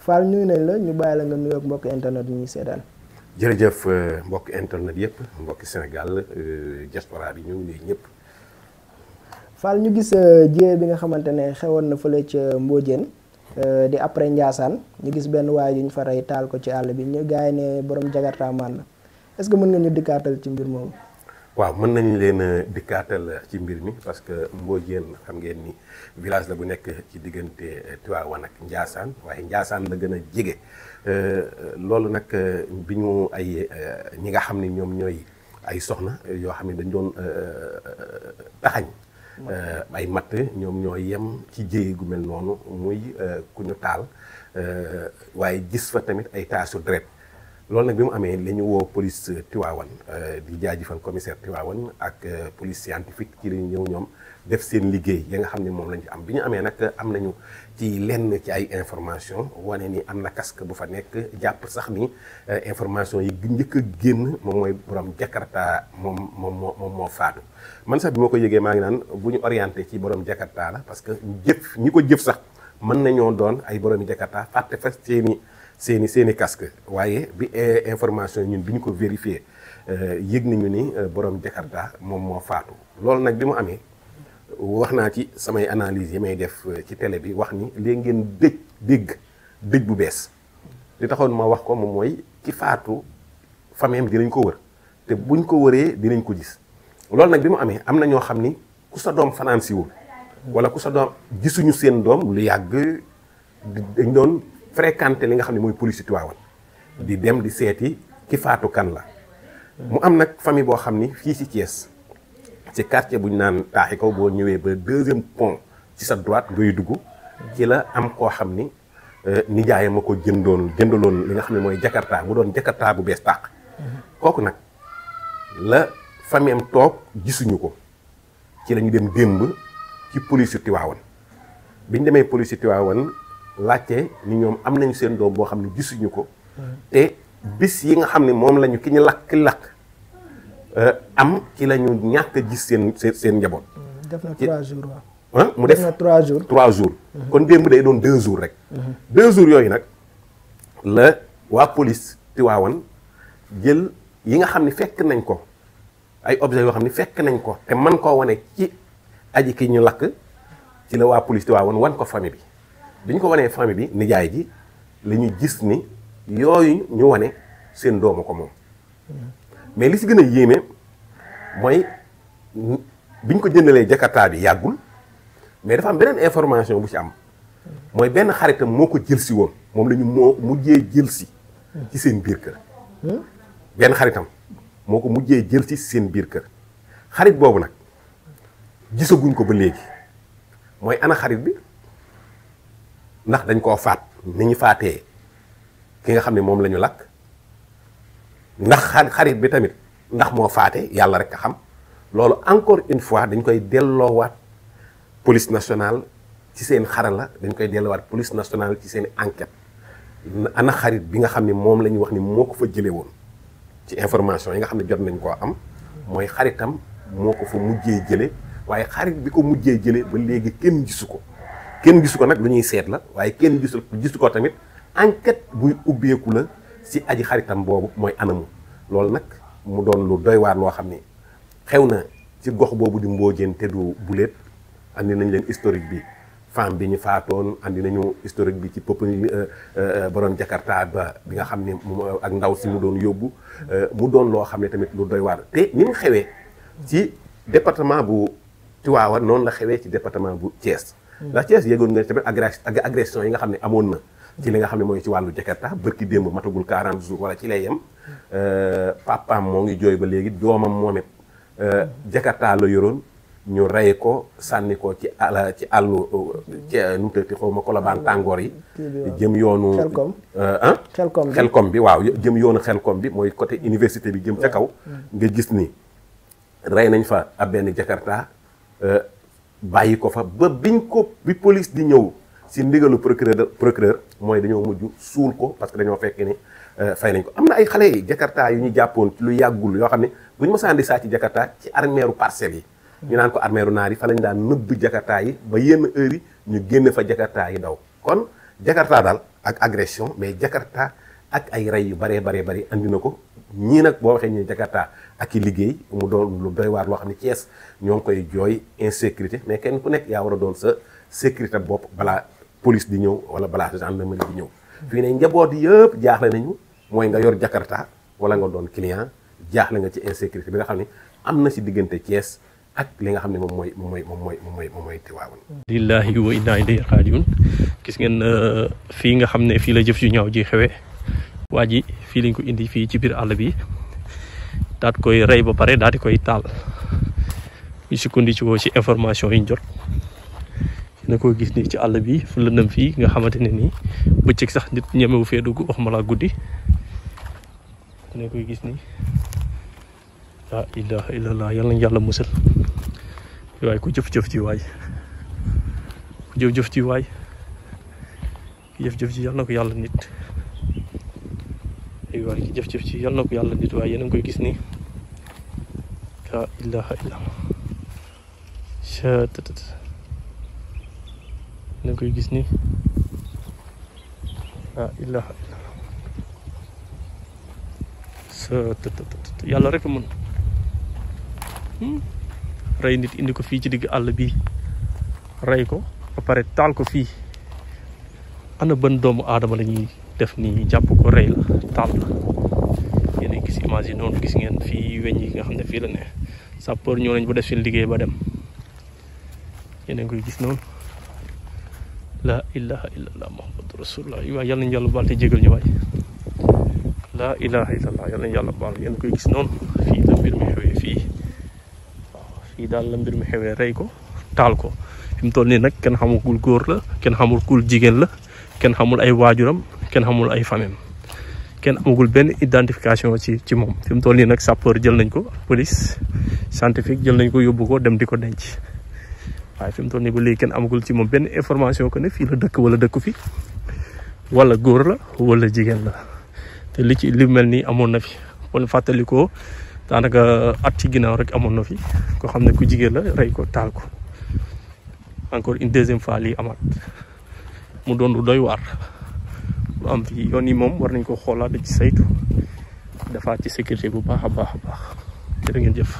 Fall nuyu nañ la ñu bàyyi la nga nuyoog mbokk internet yi ñuy seetaan. jërëjëf mbokk internet yëpp mbokki Sénégal diaspora bi ñu ngi nuyu ñëpp. Fall ñu gis jéye bi nga xamante ne xewoon na fële ca Mbodiène di après Ndiassane ñu gis benn waay yu ñu fa rey taal ko ci àll bi ñu gars yi ne borom jakarta man la est-ce que mën nga ñu dikkaatal ci mbir moomu. waaw mën nañu leen a dikkaatal ci mbir mi parce que Mbodiène xam ngeen ni village la bu nekk ci diggante Tivaouane ak Ndiassane waaye Ndiassane la gën a jege loolu nag bi ñu ay ñi nga xam ne ñoom ñooy ay soxna yoo xam ne dañ doon taxañ ay matt ñoom ñoo yem ci jéye gu mel noonu muy ku ñu taal waaye gis fa tamit ay taasu deret loolu nag bi mu amee la ñu woo police Tivaouane di jaajëfal commissaire Tivaouane ak police scientifique ci lañu ñëw ñoom def seen liggéey ya nga xam ne moom lañ ci am bi ñu amee nag am nañu ci lenn ci ay information wane ni am na casque bu fa nekk jàpp sax ni information yi njëkk a génn moom mooy borom Jakarta moom moo faatu man sax bi ma ko yëgee maa ngi naan bu ñu orienté ci borom Jakarta la parce que jëf ñi ko jëf sax mën nañoo doon ay boromi Jakarta fàtte fa seeni casque waaye bi information ñun bi ñu ko vérifié yëg nañu ni borom Jakarta moom moo faatu loolu nag bi mu amee wax naa ci samay analyse yi may def ci télé bi wax ni léegi ngeen dëj bu bees li taxoon ma wax ko moom mooy ci faatu famille dinañ ko wër te buñ ko wëree dinañ ko gis loolu nag bi mu amee am na ñoo xam ni ku sa doom fanaan siwul wala ku sa doom gisuñu seen doom lu yàgg dañ doon fréquenté li nga xam ne mooy police Tivaouane di dem di seeti ki faatu kan la mu am nag famille boo xam ni fii ci Thiès ci quartier bu ñu naan taaxi kaw boo ñëwee ba deuxième pont ci sa droite ngay dugg ci la am koo xam ni nijaayam ma ko jëndaloon li nga xam ne mooy Jakarta mu doon Jakarta bu bees tàq kooku nag la famille am toog gisuñu ko ci la ñu dem démb ci police Tivaouane bi ñu demee police Tivaouane laajte ni ñoom am nañu seen doom boo xam ne gisuñu ko te bis yi nga xam ne moom lañu ki ñu lakk am ci la ñu ñàkk a gis seen njaboot. def na 3 jours waaw. ah mu def na 3 jours. 3 jours. kon démb day doon 2 jours rek. 2 jours yooyu nag la waa police Tivaouane jël yi nga xam ne fekk nañ ko ay objets yoo xam ne fekk nañ ko te man koo wane ci aji ki ñu lakk ci la waa police Tivaouane wan ko famille bi. bi ñu ko wanee famille bi nijaay ji la ñu gis ni yooyu ñu wane seen doomu ko moom mais li si gën a yéeme mooy bi ñu ko jëndalee Jakarta bi yàggul mais dafa am beneen information bu ci am mooy benn xaritam moo ko jël si woon moom la ñu mujjee jël si ci seen biir kër benn xaritam moo ko mujjee jël si seen biir kër xarit boobu nag gisaguñ ko ba léegi mooy ana xarit bi ndax dañ koo faat ni ñu faatee ki nga xam ne moom la ñu lakk ndax xarit bi tamit ndax moo faate yàlla rek a xam loolu encore une fois dañ koy delloowaat police nationale ci seen xarala dañ koy delloowaat police nationale ci seen enquête ana xarit bi nga xam ne moom la ñu wax ni moo ko fa jëlee woon ci information yi nga xam ne jot nañ koo am mooy xaritam moo ko fa mujjee jële waaye xarit bi ko mujjee jële ba léegi kenn gisu ko nag lu ñuy seet la waaye kenn gisu ko tamit enquête buy ubbeeku la si aji xaritam boobu mooy anamu loolu nag mu doon lu doy waar loo xam ne xew na ci gox boobu di Mbodiène te du buleet andi nañ leen historique bi femme bi ñu faatoon andi nañu historique bi ci borom Jakarta ba bi nga xam ne ak ndaw si mu doon yóbbu mu doon loo xam ne tamit lu doy waar te ni mu xewee ci département bu Tivaouane noonu la xewee ci département bu Thiès ndax Thiès yéegoon nga tamit agression yi nga xam ne amoon na ci li nga xam ne mooy ci wàllu Jakarta bërki démb matagul 40 jours wala ci lay yem papaam moo ngi jooy ba léegi doomam moom it Jakarta la yoroon ñu rey ko sànni ko ci àllu nu mu tëddee xaw ma Colobane tàngoor yi jëm yoonu xelkom bi waaw jëm yoonu xelkom bi mooy côté université bi jëm ca kaw nga gis ni rey nañ fa ab benn Jakarta bàyyi ko fa ba bi police di ñëw si ndigalu procureur mooy dañoo mujj suul ko parce que dañoo fekk ni fay nañ ko am na ay xale yi Jakarta yu ñu jàppoon ci lu yàggul yoo xam ne bu ñu mësaan di sàcc Jakarta ci armeeru Parcelles yi ñu naan ko armeeru naar yi fa lañ daan nëbb Jakarta yi ba yenn heure yi ñu génne fa Jakarta yi daw kon Jakarta daal ak agression mais Jakarta ak ay rey yu bari andi na ko ñii nag boo waxee ñu Jakarta ak i liggéey mu doon lu doy waar loo xam ne Thiès ñoo ngi koy jooy insécurité mais kenn ku nekk yaa war a doon sa sécurité bopp balaa police di ñëw wala balaa gendarmerie di ñëw. fii ne njaboot yëpp jaaxle nañu mooy nga yor Jakarta wala nga doon client jaaxle nga ci insécurité bi nga xam ne am na ci diggante Thiès ak li nga xam ne moom mooy Tivaouane. lillahi wa inna ilayhi raajiun. gis ngeen fii nga xam ne fii la jëf ju ñaaw ji xewee waa ji fii lañ ko indi fii ci biir àll bi daat koy rey ba pare daal di koy taal ñu sukkandiku ci information yi ñu jot na ko gis ni ci àll bi fu lëndëm fii nga xamante ne nii bëccëg sax nit ñemewu fee dugg wax ma la guddi na koy gis ni la ilaha illallah yal nañ yàlla musal waaye ku jëf-jëf ci waay ku jëf-jëf ci waay jëf-jëf ci yal na ko yàlla nit waaye ki jëf-jëf ci yal na ko yàlla nit waaye yéen a ngi koy gis ni la ilaha illallah yéen a ngi koy gis ni la ilaha illallah yàlla rek a mën rey nit indi ko fii ci digg àll bi rey ko ba pare taal ko fii ana ban doomu aadama la ñuy def nii jàpp ko rey la taal la yéen a gis image yi noonu gis ngeen fii weñ yi nga xam ne fii la ne sapeur ñoo nañ ba def seen liggéey ba dem yéen a ngi koy gis noonu la ilaha illallah muhammadu rasulullah waaye yal nañu yàlla baal te jégal ñu waay la ilaha illallah yal nañu yàlla baal yéen a koy gis noonu fii la mbir mi xewee fii fii daal la mbir mi xewee rey ko taal ko fi mu toll nii nag kenn xamul góor la kenn xamul kul jigéen la kenn xamul ay waajuram kenn xamul ay famem kenn amagul benn identification ci moom fi mu toll nii nag sapeur jël nañ ko police scientifique jël nañ ko yóbbu ko dem di ko denc waaye fi mu toll nii ba léegi kenn amagul ci moom benn information que ne fii la dëkk wala dëkku fi wala góor la wala jigéen la te li mel nii amoon na fi kon fàttalikoo daanaka at ci ginnaaw rek amoon na fi koo xam ne ku jigéen la rey ko taal ko encore une deuxième fois lii amaat mu doon lu doy waar lu am fii yoon yi moom war nañ ko xoolaat da ci saytu defaat ci sécurité bu baax a baax jërë ngeen jëf